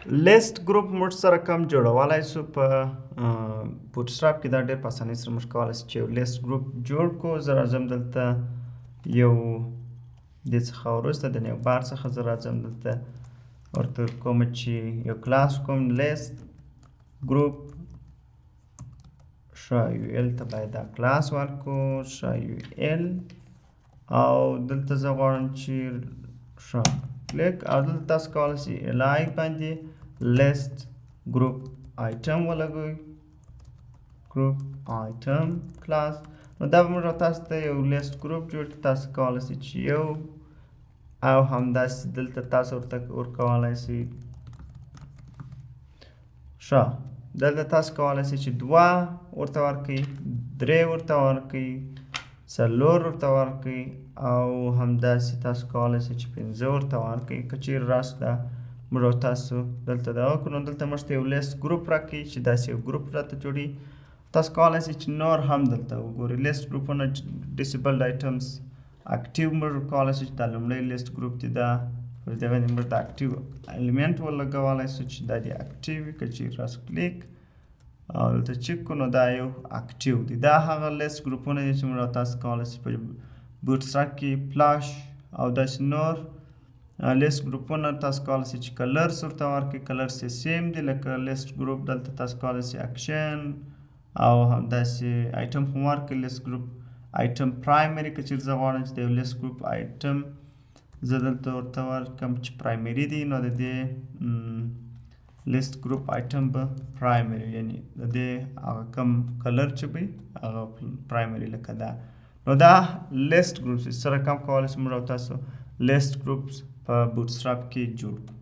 List group موږ سره کم جوړولای شو په Bootstrap کې. دا ډېر په اسانۍ سره موږ کولای شو چې یو list group جوړ کړو. زه راځم دلته، یو دې څخه وروسته د navbar څخه زه راځم دلته، ورته کوم چې یو کلاس کوم list group. ښه، ul ته باید دا کلاس ورکو. ښه، ul او دلته زه غواړم چې، ښه، کلیک او دلته تاسو کولی شئ li باندې list group item ولګوئ، group item class. نو دا به موږ تاسو ته یو list group جوړ کړي. تاسو کولی شئ چې یو او همداسې دلته تاسو ورته ورکولی شئ. ښه، دلته تاسو کولی شئ چې دوه ورته ورکړئ، درې ورته ورکړئ، څلور ورته ورکړئ او همداسې تاسو کولی شئ چې پنځه ورته ورکړئ. که چیرې راسو دا موږ او تاسو دلته دا وکړو، نو دلته موږ ته یو list group راکوي چې داسې یو ګروپ راته جوړي. تاسو کولی شئ چې نور هم دلته وګورئ list ګروپونه، disabled items، active. موږ کولی شو چې دا لومړی list group دی، دا پر دې باندې موږ د active element ولګولی شو چې دا دی active. که چیرې راسو کلیک او دلته چک کړو، نو دا یو active دی. دا هغه list ګروپونه دي چې موږ تاسو کولی شئ په Bootstrap کې فلاش او داسې نور list ګروپونه. تاسو کولی شئ چې colors ورته ورکړئ، colors یې same دی لکه list group. دلته تاسو کولی شئ اکشن او همداسې آیټم هم ورکړئ، list group item primary. که چیرې زه غواړم چې د یو list group item زه دلته ورته ورکړم چې primary دی، نو د دې list group item به primary، یعنی د دې هغه کم color چې وي هغه primary لکه دا. نو دا list groups سره کم کولی شو موږ او تاسو list groups په Bootstrap کې جوړ کړو.